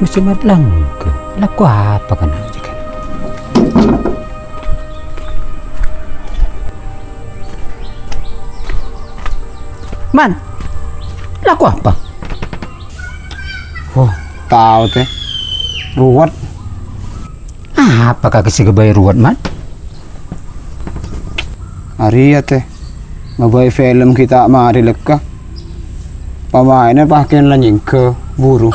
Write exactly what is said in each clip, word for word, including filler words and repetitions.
Cè' Mat langghâ, lako apa kana' jâgâna? Man, lako apa? Oh, tao, Tè. Ruwet. Apa kakè sè ghâbây ruwet, Man? Arèya, Tè. Ngabâi film ghi' ta' marè lekka. Pamaènna pakèyan la nyèngghâ, buru.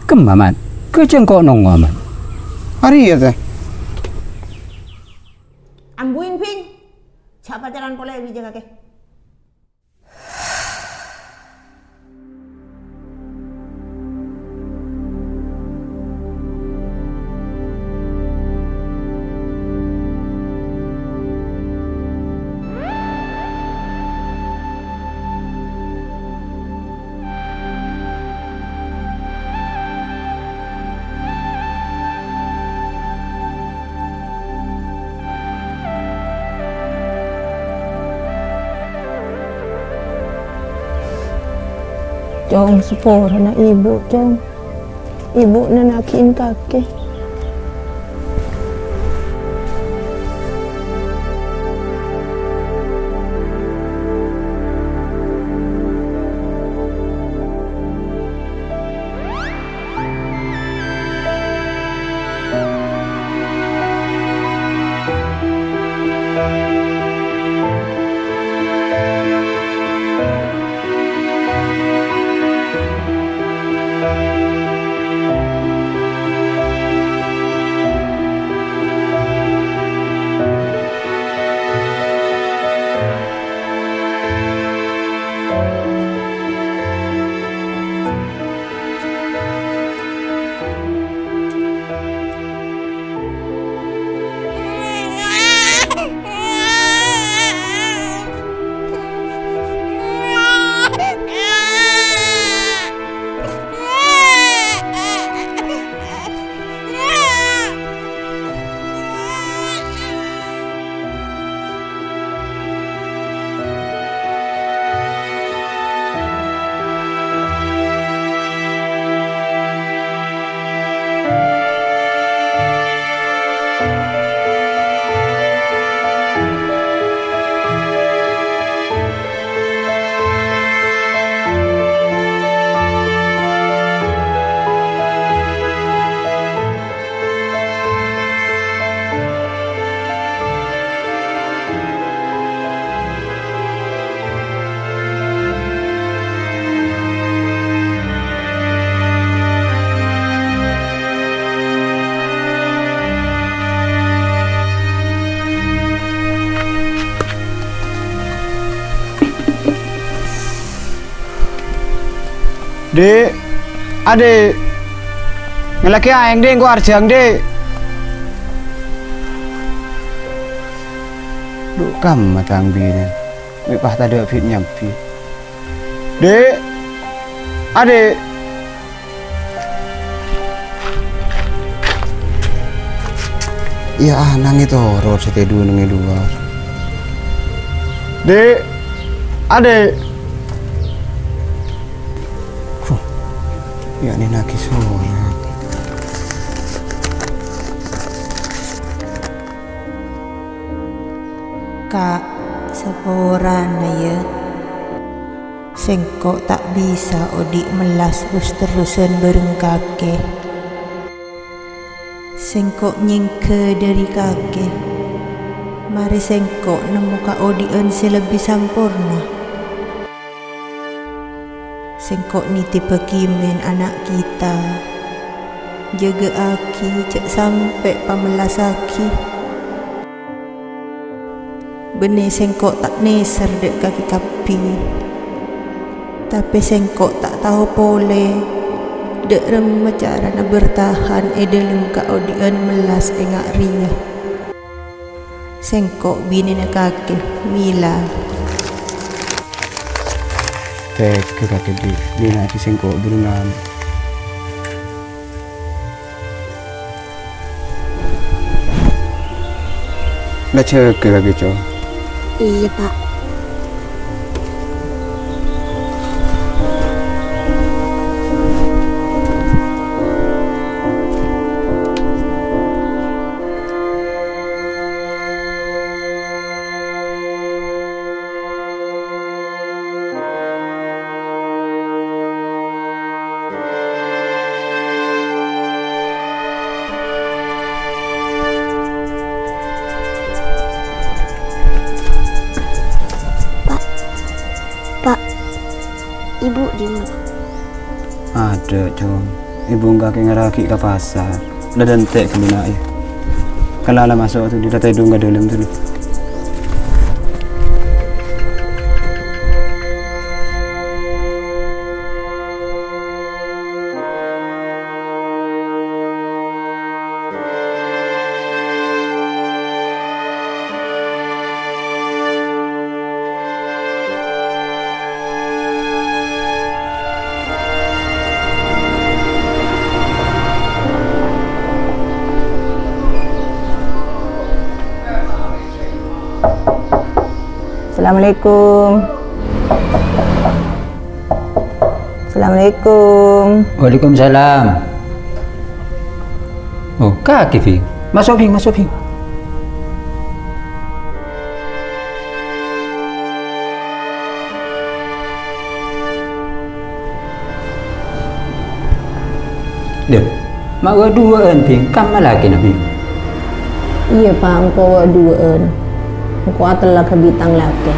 Kemma, Man? Ghâjâng ko' nongngoa, Man. Arèya, Tè. Ambuin, Bing. Jhâ' pacaran polè bi' jâ kakè. Cong, saporana Ibu, Cong. Ibu nènaghi'in kakè. Dhi', adhi'. Ngellaghi aèng, Dhi', engko' arjhâng, Dhi'. Dhu, kamma tang binè. Mè' pas tadâ' bit nyambi. Dhi', adhi'. Iyâ, ah, nangè torot sè tèdung neng è luar. Dhi', adhi'. Huh, iyâ, nènaghi sorat. Ka', saporana, yâ. Sèngko' ta' bisa odi' mellas ros-terrosan bhâreng kakè. Sèngko' nyèngghâ dhâri kakè. Marè sèngko' nemmo kaodi'ân sè lebbi samporna. Sèngko' nitèbhâghi mèn ana' kita. Jâgâ'aghi jhâ' sampè' pamellasaghi. Bânnè sèngko' ta' nèser dâ' kakè kabbhi. Tapè sèngko' ta' tao polè dâ' remma carana bertahan è dhâlem kaodi'ân mellas enga' rèya. Sèngko' binèna kakè, Mila. Tegghâ kakè, Dhi'. Dina'aghi sèngko' bhârengngan. La jâgâ kakè, Cong. Iyâ, Pak. Ibu dimma? Adâ', Cong. Ibu engghâ' kakè ngaraghi ka pasar. La dântè' ghâllu, Na', yâ. Kala la maso' ghâllu, la tèdung ka dâlem ghâllu. Assalamualaikum. Assalamualaikum. Waalaikumsalam. Oh, kakè, Bhing. Maso', Bhing, maso', Bhing. Dâ, ma' wâ' duwâ'ân, Bhing, kamma lakèna, Bhing? Iyâ, Pa', engko' wâ' duwâ'ân. Engko' atella' bi' tang lakè.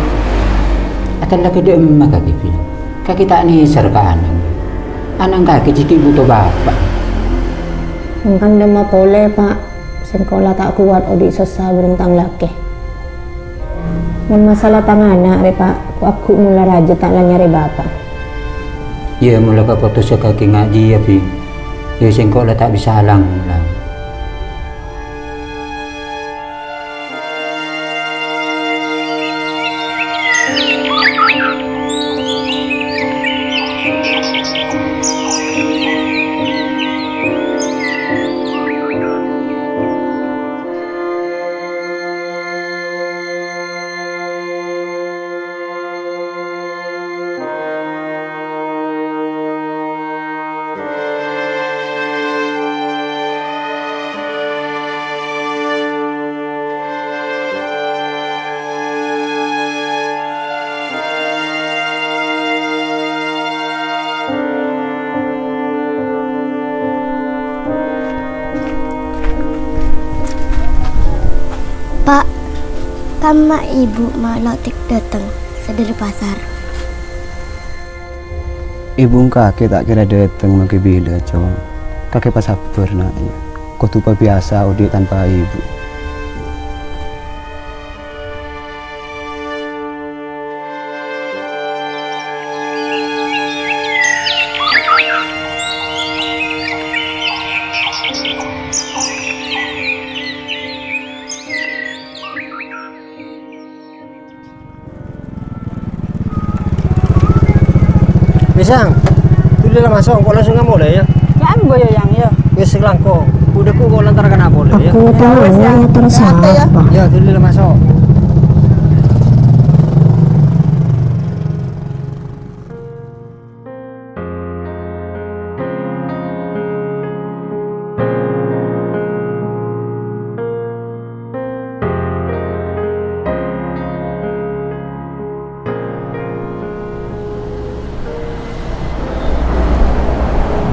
Atella' dâ' emma kakè, Bhing? Kakè ta' nèser ka Anang. Anang kakè cè' ghi' bhuto bapa'. Engkan dâ' emma polè, Pa'. Sèngko' la ta' kowat odi' sossa bhâreng tang lakè. Mon masalah tang ana' rè, Pa', ko' agghu' mola rajâ ta' la nyarè bapa'. Iyâ, mola kapotossa kakè ngajhi, yâ, Bhing. Iyâ, sèngko' la ta' bisa lang-molang. Pa', kamma ibu ma' lo' tèk dâteng sè dâri pasar? Ibu engghâ' kakè ta' kèra dâteng makè bilâ, Cong. Kakè pasabbhâr, Na', yâ. Kodhu pabiyasa odi' tanpa ibu. Wis, Yang. Duli la maso', engko' langsung amolè, yâ. Yâ, ambo, yâ, Yang, yâ. Wis, langkong. Budhâkku engko' lantar kana' polè, yâ. Aku tanya, ya, terus apa? Ya, duli la maso'.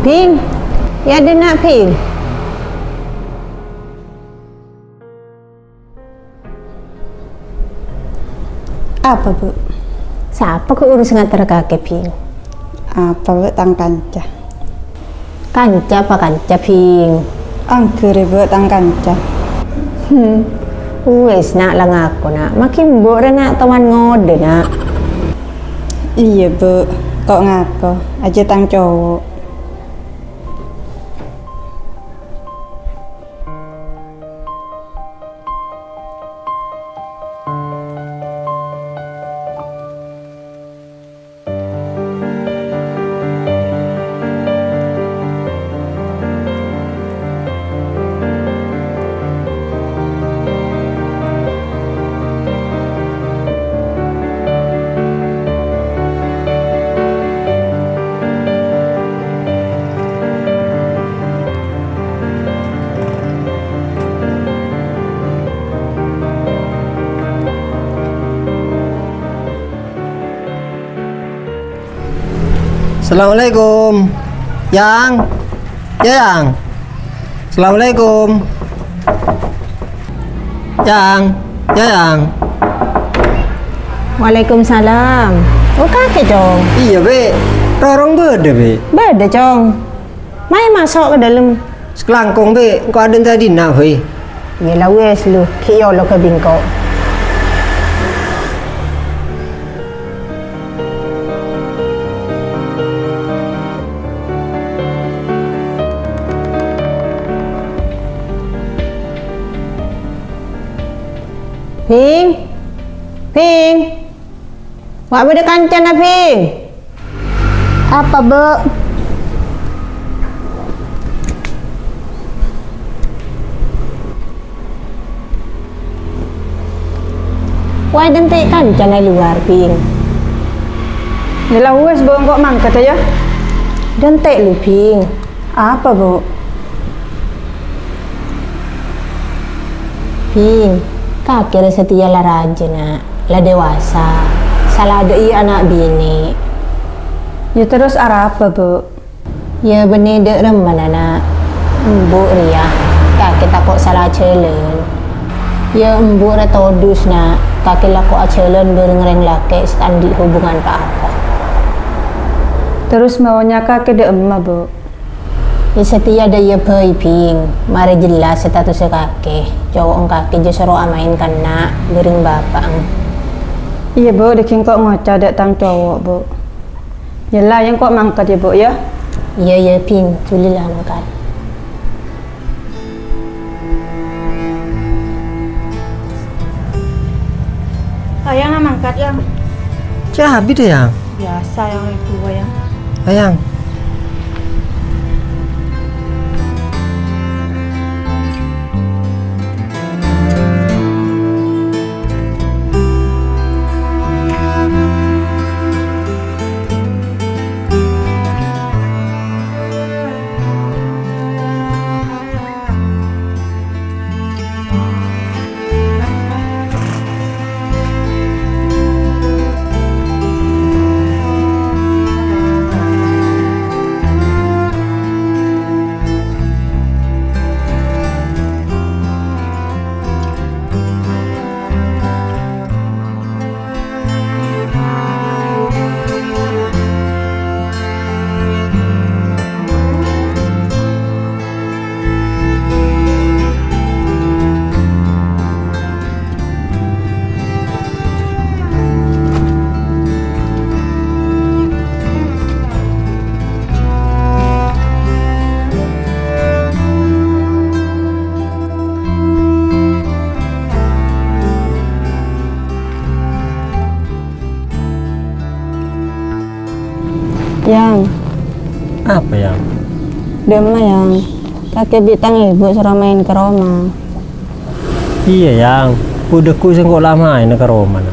Bhing, yâ, dâ' enna', Bhing. Apa, Bu? Sapa ghu' urus ngater kakè, Bhing? Apa, Bu, tang kanca? Kanca apa kanca, Bhing? Angghâr, Bu, tang kanca. Hmm. Wis, Na', la ngako, Na'. Makè embu' rè, Na', towan ngodâ, Na'. Iyâ, Bu. Ko' ngako. Ajâ tang cowo'. Assalamualaikum. Yang. Ya, Yang. Assalamualaikum. Yang. Ya, Yang. Waalaikumsalam. Oh, kakè, Cong? Iyâ, Bhi'. Rorong bâdâ, Bi'? Bâdâ, Cong. Mayu maso' ka dâlem. Sakalangkong, Bi', engko' adâ' tadina, Bi'. Yâ la wes, lu, ghi' yolo ka bi' engko'. Bhing! Bhing! Wa' bâdâ kancana, Bhing! Apa, Bu'? Wa' èdânte' kancana è lowar, Bhing. Yâ la wes, Bu', engko' mangkat, yâ. Dânte' lu, Bhing. Apa, Bu'? Bhing, kakè rè satèya la rajâ, Na'. La dewasa. Sala dâ' iyâ ana' binè'. Yâ, terros arapa, Bu'? Yâ, bânnè dâ' remmana, Na'. Embu' rèya, kakè tako' sala jhâlân. Yâ, embu' rè todus, Na'. Kakè lako ajhâlân bhâreng rèng lakè' sè ta' andi' hubungan pa-apa. Terros maonya kakè dâ' emma, Bu'? Yâ, satèya dâ' iyâ bhâi, Bhing. Marè jelas statussa kakè. Cowok kakè jhâ' soro amaèn ka enna' bhâreng bapa'na. Iyâ, Bu', dâgghi' engko' ngoca' dâ' tang cowok, Bu'. Yâ la, yâ engko' mangkat, yâ, Bu', yâ. Iyâ, iyâ, Bhing. Jhuli la mangkat. Ayang, mangkat, Yang. Ca'na abit, Yang. Biasa, Yang, itu, Yang. Ayang. Yang. Apa, Yang? Dâ' emma, Yang. Kakè bi' tang èbhu soro maèn ka roma. Iyâ, Yang. Budhâghu sèngko' la maèna ka romana.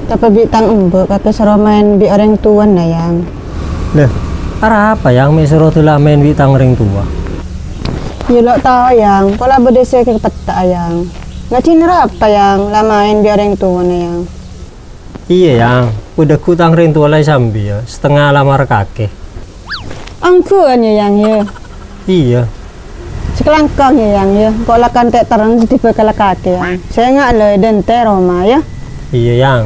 Tapè bi' tang embu' kakè soro maèn bi' orèng towana, Yang. Lè, arapa, Yang, mè' soro dâ' la maèn bi' tang orèng towa? Yâ, lo' tao, Yang. Pola bâdâ sè èkapetta'a, Yang. Ngajhina arapa, Yang, la maèn bi' orèng towana, Yang? Iyâ, Yang. Budhâghu tang rèng towa la èsambiyâ, satengnga la marè kakè. Angghuwân, yâ, Yang, yâ? Iyâ. Sakalangkong, yâ, Yang, yâ. Engko' la kantè' terreng sè dibâkala kakè, Yang. Sènga' la è dântè' roma, yâ? Iyâ, Yang.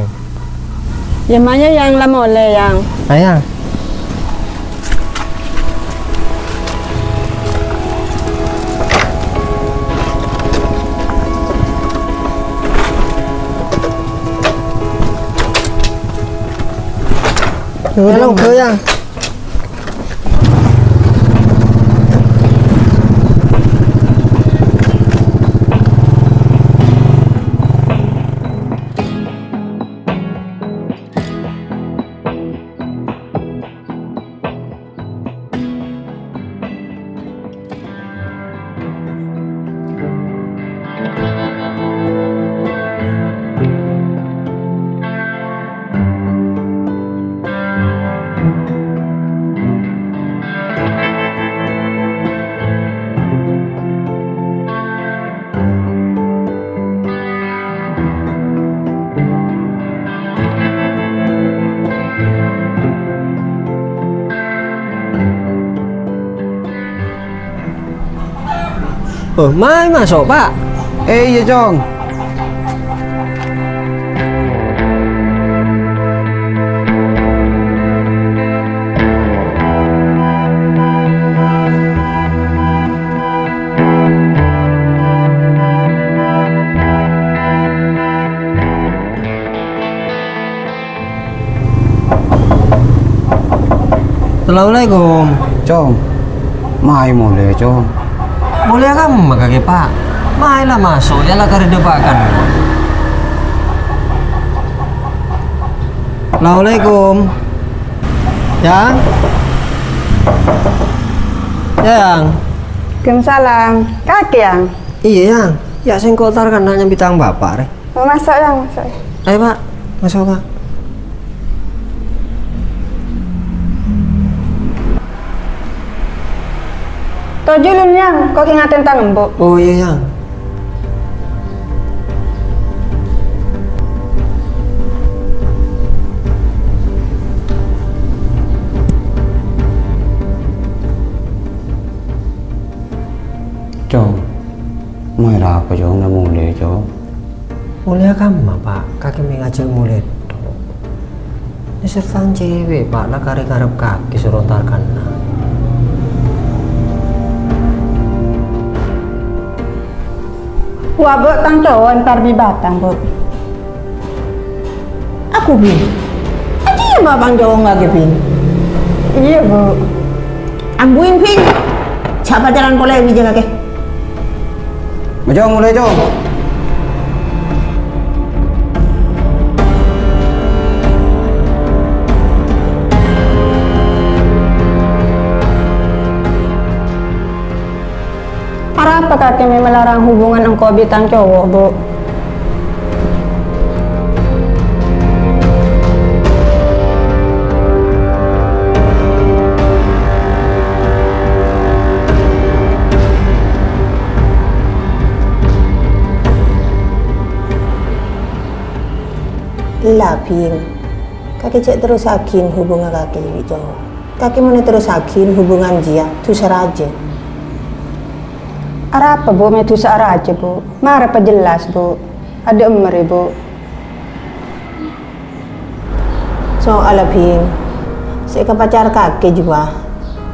Yâ, mayu, Yang, la molè, Yang. Ayo, Yang. Halo, Yang. Oh, mayu maso', Pak. Eh, iyâ, Cong. Assalamualaikum. Cong, mayu molè, Cong. Molèya kamma kakè, Pa'? Mayu la maso', yâ la karè dâpakan. Assalamualaikum. Yang? Yang? Waalaikumsalam. Kakè, Yang? Iyâ, Yang. Yâ, sèngko' entar kana' nyambi tang bapa', rè. Oh, maso', Yang, maso'. Ayo, Pa'. Maso', Pa'. Toju' lun, Yang. Ko' ghi' ngatèn tang embu'. Oh, iyâ, Yang. Cong, mayu arapa, Cong, na molè, Cong? Molèya kamma, Pa'? Kakè mè' ngajhâk molè, tok. Nèser tang cèwèk, Pa', la karè karep kakè soro entar kana'. Wa, Bu, tang cowo entar bi' batang, Bu. Aku, Bing. Aji ya, Bapang Jawong lagi, Bing. Iyâ, Bu. Ambuin, Bing. Sapa jalan polè, Bing, jaga ke. Majong, mulai, Jong. Arapa kakè mè' melarang hubungan engko' bi' tang cowo, Bu? Ella, Bing. Kakè jhâ' terrosaghin hubungan kakè bi' cowo. Kakè mon èterrosaghin hubungan jiyâ, dhusa rajâ. Arapa, Bu, mè' dhusa rajâ, Bu? Mara pajellas, Bu. Adâ' emmer, Bu. Soalla, Bing, sè èkapacar kakè jiyâ,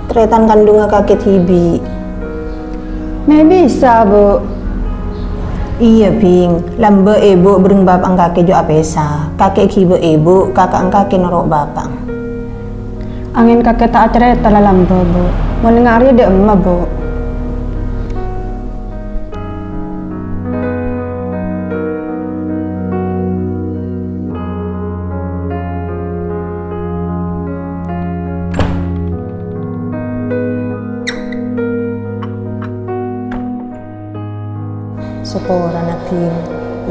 tarètan kandhungnga kakè dhibi'. Mè' bisa, Bu? Iyâ, Bing, lambâ' èbhu bhâreng bapa'na kakè jiyâ apèsa. Kakè èghibâ èbhu, kaka'na kakè noro' bapa'na. Angèn kakè ta' acarèta la lambâ', Bu. Mon enga' rèya dâ' emma, Bu. Saporana, Bing,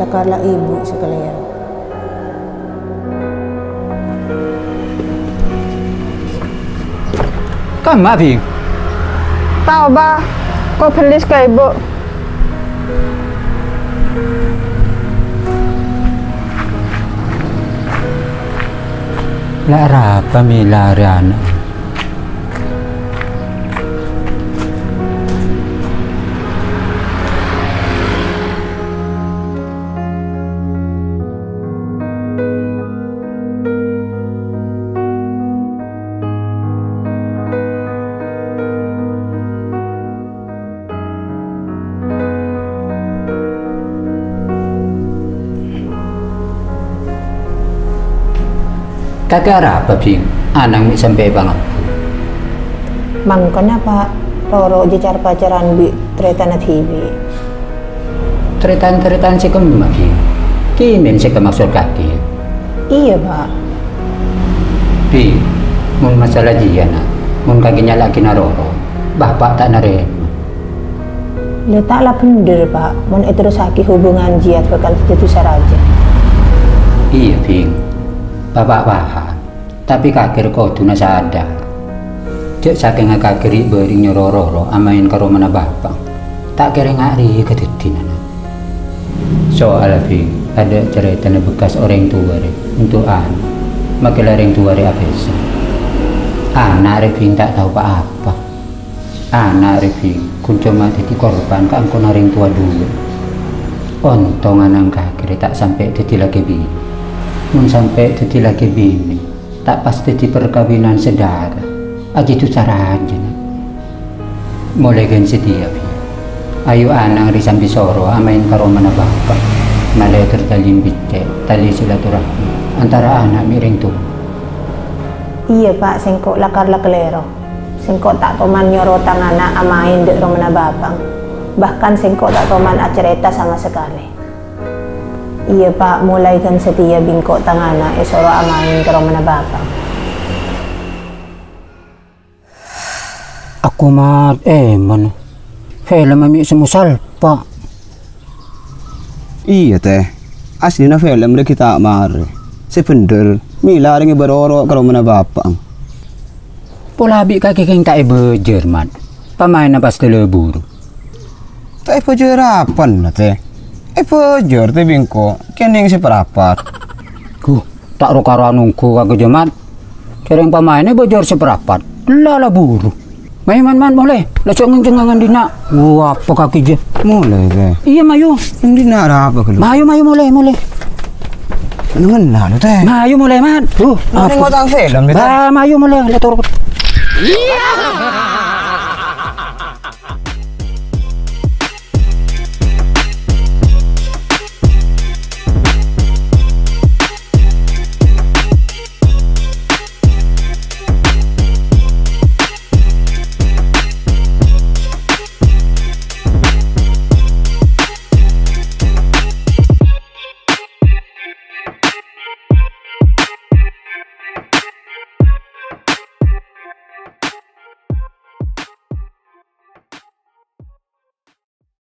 la kala èbhu sakalèro. Kamma, Bing? Tao, Bah. Ko' bâllis ka èbhu. La arapa mè' la arè ana'? Kakè arapa, Bing? Ana'na mè' sampè' èpangabbhu. Mangkana, Pa', roro jhâ' car-pacaran bi' tarètanna dhibi'. Tarètan-tarètan sè kemma, Bing? Kèmèn sè èkamaksod kakè? Iyâ, Pa'. Bing, mon masalah jiyâ, Na', mon kakè nyala'aghi na' roro, Bapa' ta' narèma. Lè, ta' la bhendher, Pa', mon èterrosaghi hubungan jiyâ bhâkal dhâddhi dhusa rajâ. Iyâ, Bing. Bapa' paham. Tapè kakè kodhuna sadar, jhâ' sakènga kakè ri'-bâri' nyoro roro amaèn ka romana Bapa', ta' kèra nga' rèya kadhâddhiyânna. Soalla, Bing, tadâ' carètana bhekkas orèng towa rè onto' ana', makkè la orèng towa rè apèsa. Ana' rè, Bing, ta' tao pa-apa. Ana' rè, Bing, ghun coma dhâddhi korban kaangghuy orèng towa dhuwâ'. Ontong ana'na kakè rè ta' sampè' dhâddhi lakè binè. Mon sampè' dhâddhi lakè binè, ta' pas dhâddhi parkabinan sè dhârâ, ajiyâ dhusa rajâ, Na'. Molaè ghân satèya, Bing. Ayo ana'na rè sambi soro amaèn ka romana Bapa', malè terjalin beccè' talè silaturahmi antara ana' mè' rèng towa. Iyâ, Pa', sèngko' lakar la kalèro. Sèngko' ta' toman nyoro tang ana' amaèn dâ' romana Bapa'na. Bahkan sèngko' ta' toman acarèta sama sakalè. Iyâ, Pa', molaè dân satèya bi' engko' tang ana' èsoro amaèn ka romana Bapa'na. Aku mat, eh, mon film mè' sè mosalpa. Iyâ, Tè. Aslina film rè ghi' ta' marè. Sè bhendher, mèla rèng èbâroro' ka romana Bapa'na. Pola bi' kakè kèng ta' èbâjâr, Mat. Pamaènna pas dâlâ buru. Ta' èbâjâr apana, Tè? Èbâjâr, Tè, bi' engko'. Kènèng sè parapat. Huh, ta' ro-karo nongghu kakè jâ, Mat. Jhâreng pamaènna èbâjâr sè parapat. Ella la buru. Mayu, Man, Man, molè. La jhâ' ngèng-cèngngangan dinna'. Wah, apa kakè jâ? Molè, Tè. Iyâ, mayu. Neng dinna' arapa ghâllu? Mayu, mayu, molè, molè. Ngenna' lu, Tè. Mayu, molè, Mat. Huh, neng apa? Ngotang film, Tè. Bah, mayu, molè. La toro'.